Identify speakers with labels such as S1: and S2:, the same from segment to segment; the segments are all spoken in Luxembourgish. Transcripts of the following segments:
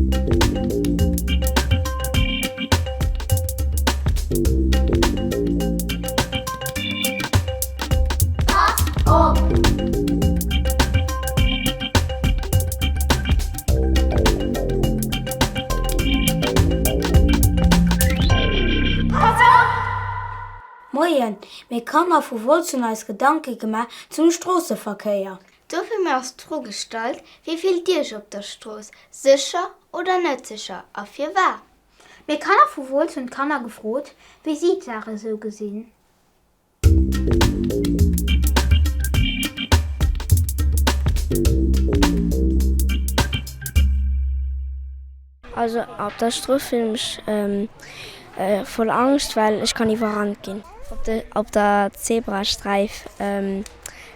S1: Pass op! Pass op!
S2: Moien, mir Kanner vu Wolz hunn eis Gedanke gemaach zum Stroosseverkéier.
S1: Dofir mir ass d'Fro gestallt, Wéi fillt Dir Iech op der Strooss? Sécher oder net sécher a firwat?
S3: Mir Kanner vu Wolz hunn d'Kanner gefrot, wéi si d'Saach esou gesinn.
S4: Also op der Strooss fillen ech mech voll Angscht, well ech kann iwwerrannt ginn. Op der Zebrasträif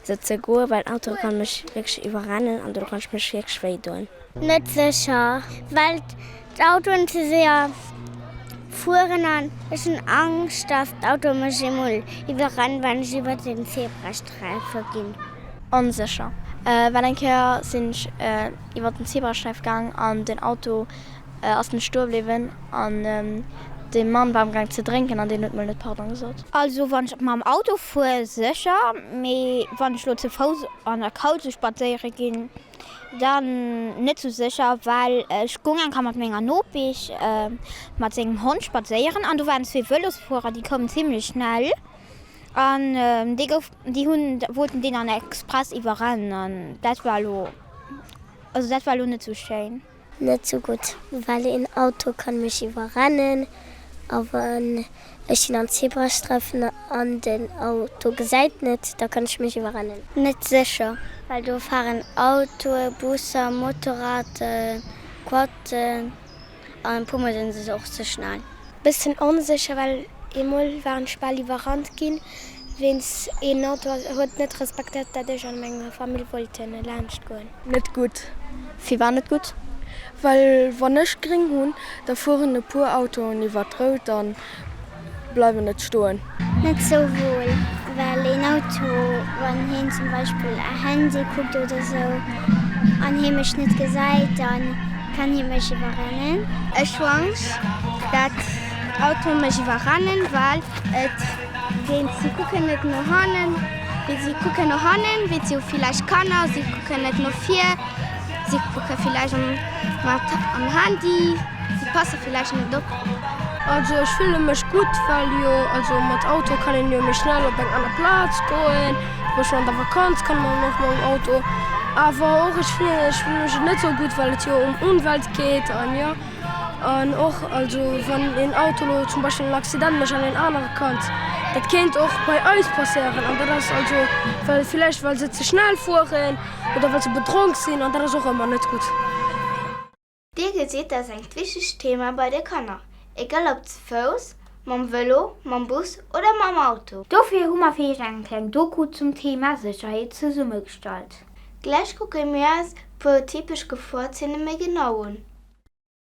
S4: sou ze goen, well en Auto kann mech wierklech iwwerrennen an do kann ech mech wierklech wéi doen.
S5: Net sécher, well d'Autoen ze séier fueren an ech hunn Angscht, dass d'Autoe mech eemol iwwerrennen, wann ech iwwer den Zebrasträife ginn.
S6: Onsécher, well eng Kéier sinn ech iwwer den Zebrasträif gaang an den Auto ass net stoe bliwwen an de Mann war amgaang ze drénken an deen huet mol net Pardon gesot.
S3: Also wann ech mam Auto fuer sécher, mee wann ech lo ze Fouss an der Kaul spadséiere ginn, Dann net sou sécher, well ech goung eng Kéier mat menger Nopesch mat sengem Hond spadséieren an do waren zwee Vëlosfuerer, déi koumen zimlech schnell an déi gouf, déi hunn, wollten deen an express iwwerrennen an dat war elo, also dat war elo net sou schéin.
S5: Net sou gutt, well een Auto kann mech iwwerrennen a wann ech sinn am Zebrastreifen an den Auto gesäit net, da kann ech mech iwwerrennen. Net sécher, well do fahren Autoe, Busser, Motorraden, Quaden an e puer mol sinn se och ze schnell.
S4: Bëssen onsécher, well eemol war ech bal iwwerrannt ginn wéinst een Auto huet net respektéiert dat ech an meng Famill wollten laanscht goen.
S7: Net gutt.
S6: Firwat net gutt?
S7: Well wann ech gréng hunn, da fueren e puer Autoen iwwer rout an bleiwen net stoen.
S5: Net sou wuel, well een Auto, wann heen zum Beispill a Handy kuckt oder sou an hee mech net gesäit, dann kann hee mech iwwerrennen.
S1: Ech hu Angscht dat Autoe mech iwwerrennen, well et Géint si kucken net no hannen, wéi si kucken no hannen, wéi si hu villäicht Kanner, si kucken net no vir, si kucke villäicht am mat am Handy, si passe villäicht net op.
S7: Also ech fille mech gutt, well jo also mat Auto kann een jo méi schnell op eng aner Plaz goen, zum Beispill an der Vakanz kann man och mam Auto. Awer och ech fillen ech fille mech net sou gutt, well et jo ëm Umwelt geet an jo. An och also wann een Auto elo zum Beispill en Accident mécht an een anere Kand, dat kéint och bei eis passéieren an dat ass also well villäicht well se ze schnell fueren oder well se bedronk sinn an dat ass och ëmmer net gutt.
S1: Dir gesitt, dat ass engt wichtegt Thema bei de Kanner, egal ob ze Fouss, mam Vëlo, mam Bus oder mam Auto.
S3: Dofir hu mer fir iech eng kleng Doku zum Thema Sécherheet zesummegestallt.
S1: Gläich kucke mir eis puer typesch Geforzene méi genau un.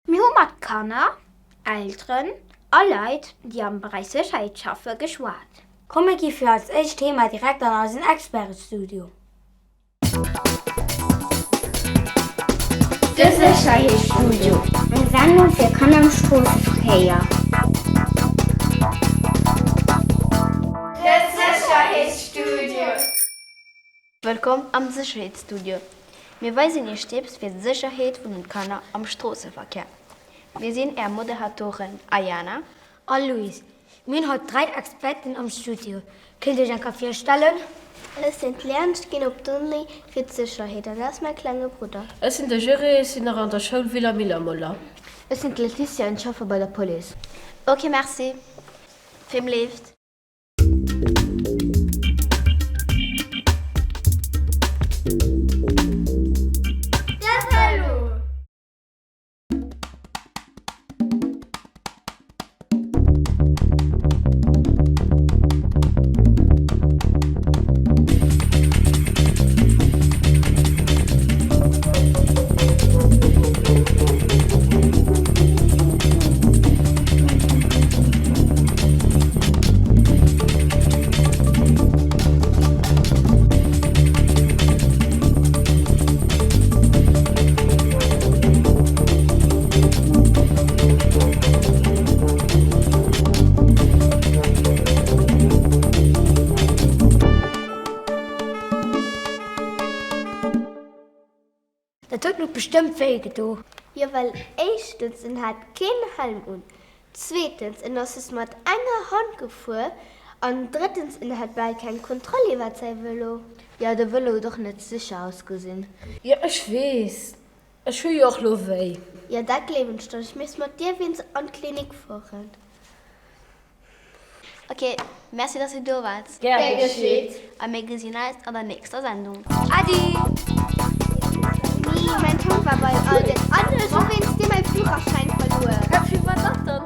S3: Mir hu mat Kanner, Elteren a Leit, déi am Beräich Sécherheet schaffe geschwat.
S2: Komm mir gi fir eist éischt Thema direkt an eisen Expertestudio.
S1: De Sécherheetsstudio,
S5: eng Sendung fir Kanner am Stroosseverkéier.
S1: De Sécherheetsstudio. Wëllkomm am Sécherheetsstudio. Mir weisen Iech Tipps fir d'Sécherheet vun den Kanner am Stroosseverkéier. Mir sinn Är Moderatoren Ayana.
S2: A Louis. Mir hunn haut 3 Experten am Studio. Kënnt Dir Iech eng Kéier virstellen?
S1: Ech sinn d'Léa, ech ginn op d'Uni fir d'Sécherheet an dat ass mäi klenge Brudder.
S8: Ech sinn de Juré, ech sinn nach an der Schoul Villa Millermoller.
S9: Ech sinn d'Laetitia an schaffe bei der Police.
S1: Ok merci. Film leeft. De Vëlo!
S2: bestëmmt wéi gedo.
S1: Jo, well éischtens, en hat keen Helm un, zweetens, en ass just mat enger Hand gefuer an drëttens, en hat bal keng Kontroll iwwert säi Vëlo.
S9: Jo, de Vëlo huet och net sécher ausgesinn.
S8: Jo, ech weess, ech hu jo och lo wéi.
S1: Jo, dat gleewen ech der, ech misst mat dir wéinst an d'Klinik fueren.
S6: Ok, merci dass dir do waart.
S8: Gär geschitt.
S6: A mir gesinn eis an der nächster Sendung.
S1: Adi! Nee, mäin Tong war bei Aldi an ech hu wéinst dir mäi Führerschäin verluer.
S8: Wéi war dat dann?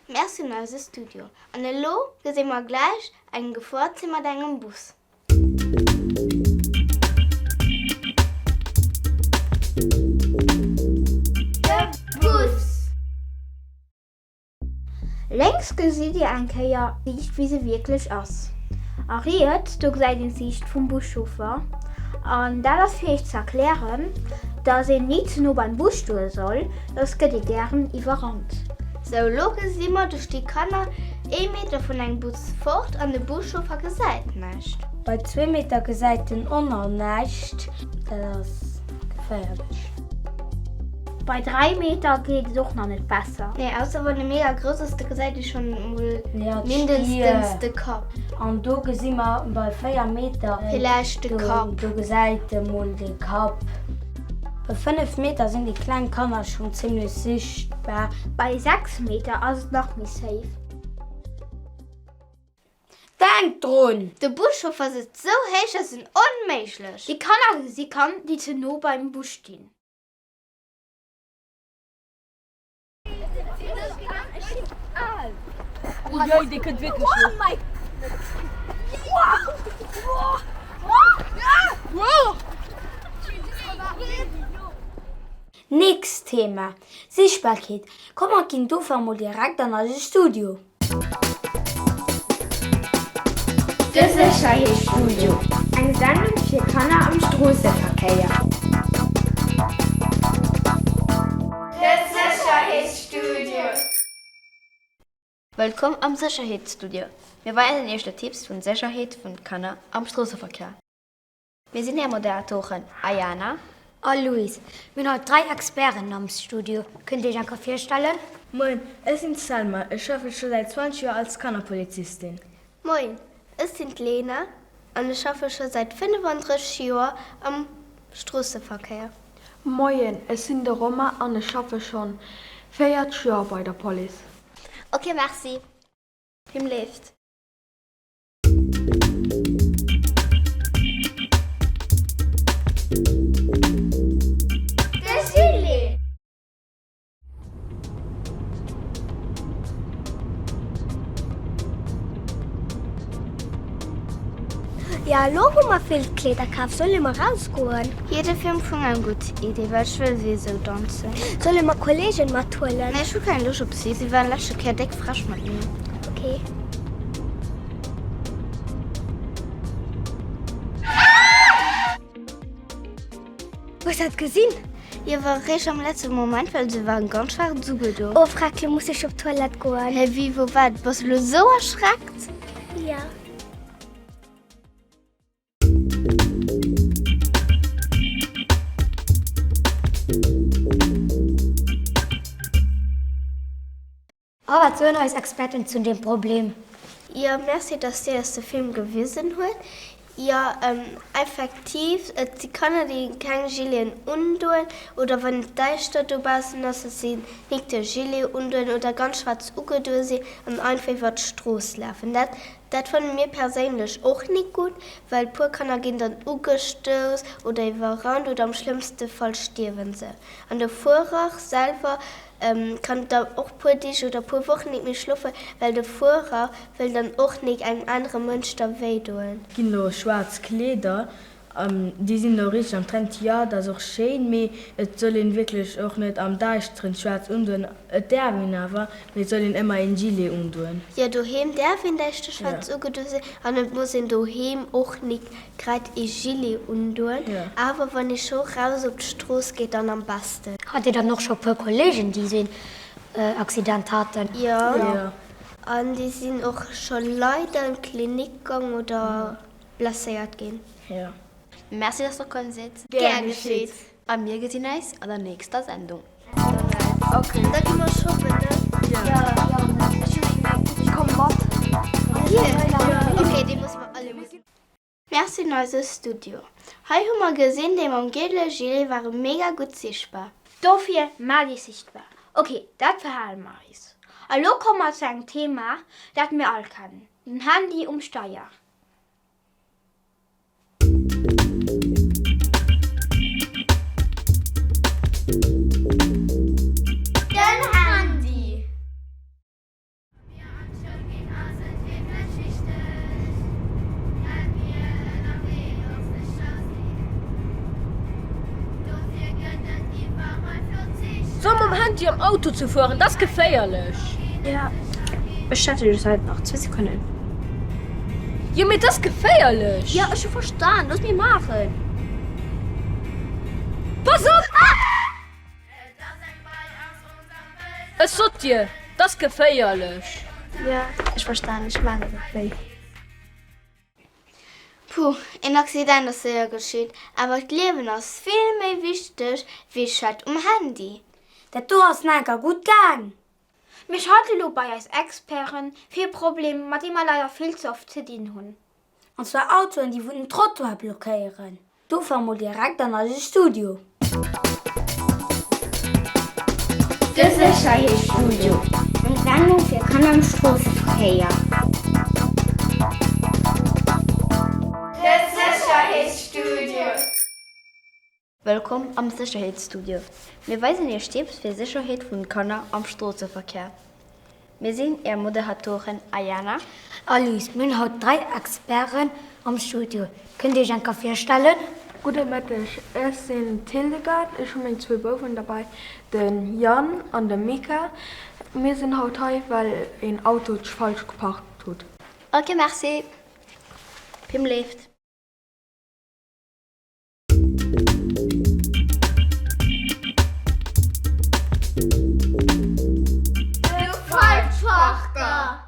S1: Merci un eise Studio. An elo gesi mer gläich eng Geforzeen mat engem Bus. De Bus! Lénks gesitt dir eng Kéier d'Siicht wéi se wierklech ass. A riets do gesäit een d'Siicht vum Buschauffer. An dat ass fir iech ze erklären, dass een ni ze no beim Bus stoe soll, soss gëtt ee gären iwwerrannt. Sou, lo gesi mer, do sti Kanner ee Meter vun engem Bus fort an de Buschauffer gesäit näischt.
S2: Bei zwee Meter gesäit en och nach näischt, dat ass geféierlech.
S3: Bei 3 Meter geet et och nach net besser.
S1: Nee, ausser wann e mega grouss ass, da gesäit ee schonn emol mindestens de Kapp.
S2: An do gesi mer bei 4 Meter
S1: villäicht de Kapp.
S2: Do gesäit e mol de Kapp. Bei 5 Meter sinn déi kleng Kanner schonn zimmlech sichtbar.
S3: Bei 6 Meter ass et nach méi safe.
S2: Denk drun!
S1: De Buschauffer sëtzt sou héich, ass en onméiglech.
S3: Déi Kanner gesi kann, déi ze no beim Bus stinn.
S2: Nächst Thema, Sichtbarkeet. Komm mer ginn dofir emol direkt an eise Studio.
S10: De Sécherheetsstudio, eng Sendung fir Kanner am Stroosseverkéier.
S1: De Sécherheetsstudio.
S6: Wëllkomm am Sécherheetsstudio. Mir weisen Iech de Tipps vun Sécherheet vun Kanner am Stroosseverkéier. Mir sinn är Moderatoren Ayana.
S2: A Louise. Mir hunn haut 3 Experten am Studio. Kënnt dir iech eng Kéier virstellen?
S11: Moien, ech sinn d'Selma, ech schaffe scho säit 20 Joer als Kannerpolizistin.
S1: Moien, ech sinn d'Lena an ech schaffe scho säit 35 Joer am Stroosseverkéier.
S7: Moien, ech sinn de Romain an ech schaffe schonn 40 Joer bei der Police.
S6: Ok, merci. Film leeft.
S1: De Gilet!
S5: Jo, elo hu mer vill Kleeder kaf, solle mer rausgoen?
S1: Jo, dat wier am Fong eng gutt Idee, well ech wëll souwisou danzen.
S5: Solle mer Kollegen mathuelen?
S1: Nee, ech hu keng Loscht op si, si waren leschte Kéier déck frech mat mir.
S5: Ok. Hues dat gesinn?
S1: Jo, war réischt am letzte Moment, well se waren ganz schwaarz ugedo.
S5: Oh freck, lo muss ech op d'Toilette goen.
S1: Hä, wéi, wou wat? Bass de lo sou erschreckt?
S5: Jo.
S2: A wat soen eis Experten zu deem Problem?
S1: Jo, merci dass dir eis de Film gewisen huet. Jo, effektiv, et si Kanner déi keng Gileten undoen oder wann et däischter dobaussen ass, dass si nik de Gilet undoen oder ganz schwaarz ugedoe sinn an einfach iwwer d'Strooss lafen. Dat dat fanne mir perséinlech och nik gutt, well puer Kanner ginn dann ugestouss oder iwwerrannt oder am schlëmmste Fall stierwen se. An de Fuerer selwer Kann da och puer Deeg oder puer Wochen nik méi schlofen, well de Fuerer wëll dann och nik engem anere Mënsch da wéi doen.
S11: Ginn elo schwaarz Kleeder, déi sinn elo richteg am Trend. Jo, dat ass och schéin, mee et soll een wierklech och net am Däischteren schwaarz undoen. Et däerf een awer, mee et soll een ëmmer een Gilet undoen.
S1: Jo, doheem däerf een däischter schwaarz ugedoe sinn an et muss een doheem och nik Grad ee Gilet undoen, awer wann ee scho raus op d'Strooss geet, dann am besten.
S2: Hat dir dann och scho puer Kollegen déi esou een Accident haten?
S1: Jo, an déi sinn och scho leider an d'Klinik gang oder blesséiert ginn.
S6: Merci dass der komm sidd.
S1: Gär geschitt.
S9: A mir gesinn äis an der nächster Sendung.
S1: Ok, da gi mer shoppen, ne? Jo. Ech komm mat. Ok, déi musse mer alle. Merci un eise Studio. Hei hu mer gesinn, déi mam giele Gilet ware mega gutt sichtbar.
S3: Dofir maacht iech sichtbar. Ok, dat verhale mer eis. A lo komme mer zu engem Thema, dat mir all kennen, den Handy um Steier.
S10: Den Handy.
S8: Sou mam Handy am Auto ze fueren, dat ass geféierlech.
S6: Jo, ech hätte just halt nach zwou Sekonnen.
S8: Jo, mee et ass geféierlech.
S9: Jo, ech hu verstan, looss mir maachen.
S8: Pass op! Ech sot dir, 't ass geféierlech.
S6: Jo, ech verstan, ech maan et net méi.
S1: Puh, een Accident ass séier geschitt, awer d'Liewen ass vill méi wichteg wéi Chat um Handy.
S2: Dat do ass nach enker gutt gaang.
S3: Mir schalte lo bei eis Experten fir e Problem, mat deem mer leider vill ze oft ze dinn hunn.
S2: An zwar Autoen, déi wou den Trottoir blockéieren. Do fahr mol direkt an eise Studio.
S10: De Sécherheetsstudio, eng Sendung fir Kanner am Stroosseverkéier. De Sécherheetsstudio.
S9: Wëllkomm am Sécherheetsstudio. Mir weisen Iech Tipps fir Sécherheet vun Kanner am Stroosseverkéier. Mir sinn Är Moderatoren Ayana.
S2: A Luis. Mir hunn haut 3 Experten am Studio. Kënnt Dir Iech eng Kéier virstellen?
S12: Gudde Mëtteg, ech sinn d'Hildegard. Ech hu meng zwou Bouwen derbei, de Yann an de Mika. Mir sinn haut hei, well een Auto falsch geparkt hutt.
S9: Ok, merci. Film leeft.
S10: De Falschparker.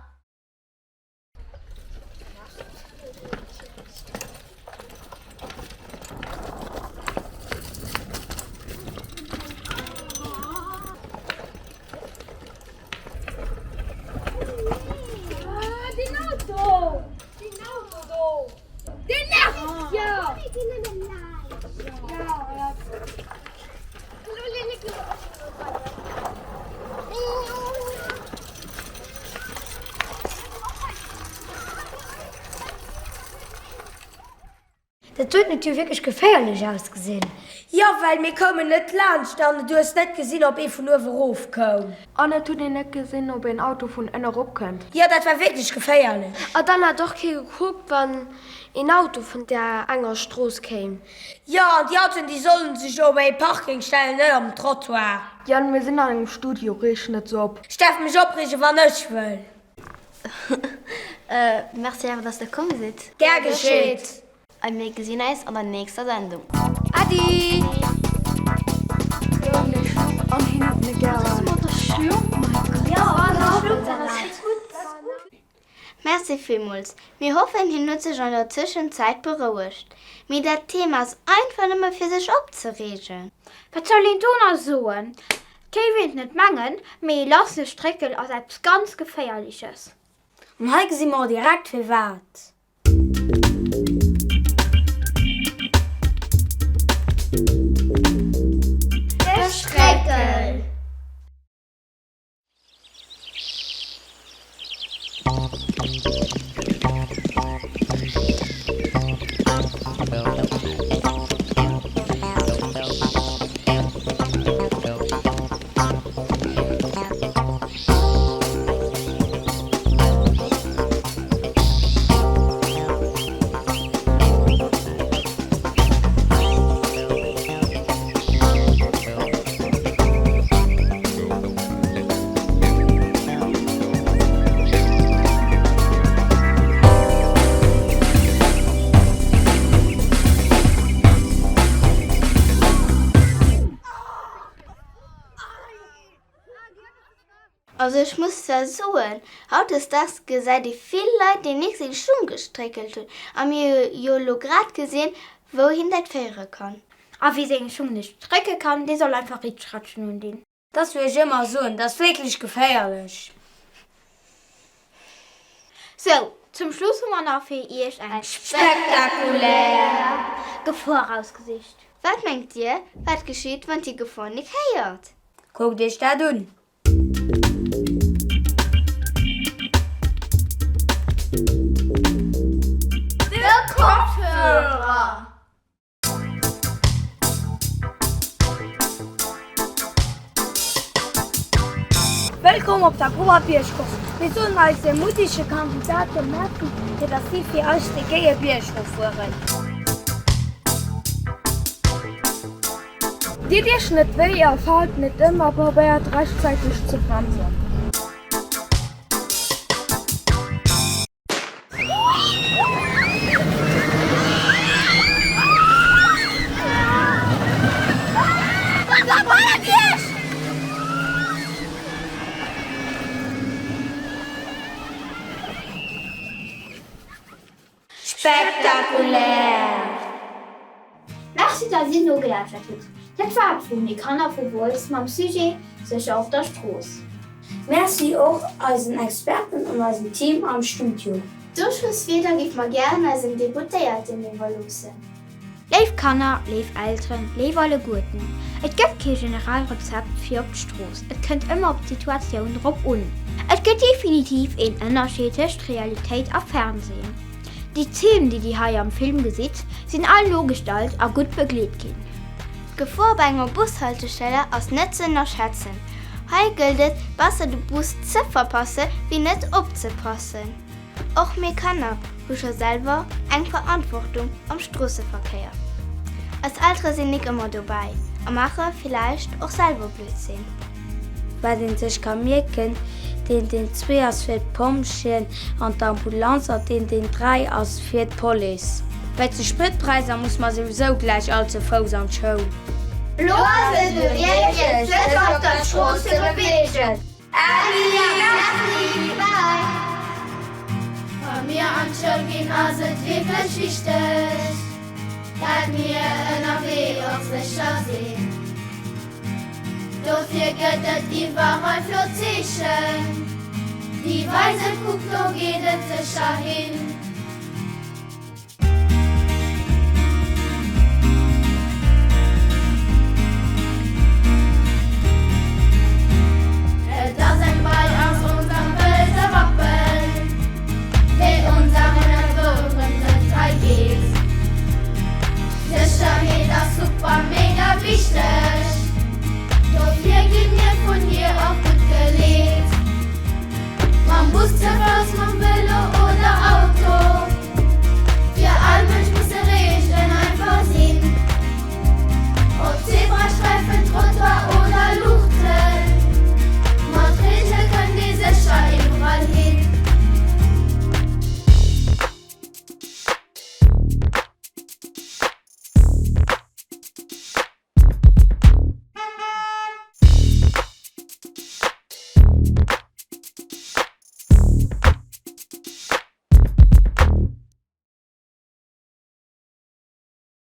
S7: Deen Auto! Deen Auto do! Deen nervt jo!
S2: Dat huet net jo wierklech geféierlech ausgesinn.
S7: Jo, well mir koumen net laanscht an du hues net gesinn, ob ee vun uewe rof koum.
S12: An et huet een net gesinn, ob een Auto vun ënne rop kënnt.
S7: Jo, dat war wierklech geféierlech.
S13: A dann hat och kee gekuckt, wann een Auto vun där enger Strooss kéim.
S7: Jo, an déi Autoen, déi sollen sech op ee Parking stellen, net am Trottoir.
S12: Yann, mir sinn an engem Studio, reeg net sou op.
S7: Ech däerf mech opreegen, wann ech wëll.
S9: Merci awer, dass der komm sidd.
S7: Gär geschitt.
S9: A mir gesinn eis an der nächster Sendung.
S7: Äddi!
S1: Merci villmools. Mir hoffen hien huet sech an der Tëschenzäit berouegt. Mee dat Thema ass einfach nëmme fir sech opzereegen.
S3: Wat soll een do nach soen? Kéif een et net mengen, mee ee lasse Stréckel ass eppes ganz Geféierliches.
S2: An hei gesi mer och direkt firwat.
S10: De Stréckel.
S1: Also ech muss zwar soen, hautdesdaags gesäit ee vill Leit déi nix een Schung gestréckelt hunn, a mir hu jo lo grad gesinn wouhin dat féiere kann.
S3: A wie seng Schung nicht strecke kann, dee soll einfach Ritschratschen undinn.
S2: Dass wéi ech ëmmer soen, dat ass wierklech geféierlech.
S3: Sou, zum Schluss hu mer nach fir iech eng spektakulär Gefor rausgesicht.
S9: Wat mengt dir, wat geschitt, wann dir Gefor nik héiert?
S2: Kuckt iech dat un!
S10: De Kopfhörer!
S14: Wëllkomm op der Groer Biergcourse! Mir soen eise muddege Kandidate Merci, fir datt si fir eis de géie Bierg eroffueren.
S12: Ditt Iech net wéi a faalt net ëm a probéiert rechtzäiteg ze bremsen.
S10: Spektakulär!
S3: Merci dass dir nogelauschtert hutt. Dat war et vu mir Kanner vu Wolz mam Sujet Sécher op der Strooss.
S2: Merci och eisen Experten an eisem Team am Studio.
S9: D'Ofschlosswierder géife mer gären eisem Deputéierten iwwerloossen.
S3: Léif Kanner, léif Elteren, léif alleguerten, et gëtt kee Generalrezept fir op d'Strooss, et kënnt ëmmer op d'Situatioun drop un. Et gëtt definitiv een Ënnerscheed tëscht Realitéit a Fernsehen. Déi Zeen, déi dir hei am Film gesitt, sinn all nogestallt a gutt begleet ginn.
S9: D'Gefor bei enger Bushaltestelle ass net ze ënnerschätzen. Hei gëllt et, besser de Bus ze verpasse wéi net opzepassen. Och mir Kanner hu scho selwer eng Verantwortung am Stroosseverkéier. Eis Eltere sinn nik ëmmer dobäi a maache villäicht och selwer Blödsinn.
S2: Wat een sech ka mierken, Deen deen zwee ass fir d'Pompjeeën an d'Ambulanz a deen deen 3 ass fir d'Police. Wéinst de Spritpräisser muss mer souwisou gläich all ze Fouss an d'Schoul.
S10: Lo ass et un iech fir sech op der Strooss ze beweegen. Äddi, merci, bye. Wa mir an d'Schoul ginn ass et wierklech wichteg, dat mir ënnerwee och sécher sinn. Dofir gëtt et iwwerall flott Zeechen, déi weisen, kuck do geet et sécher hin.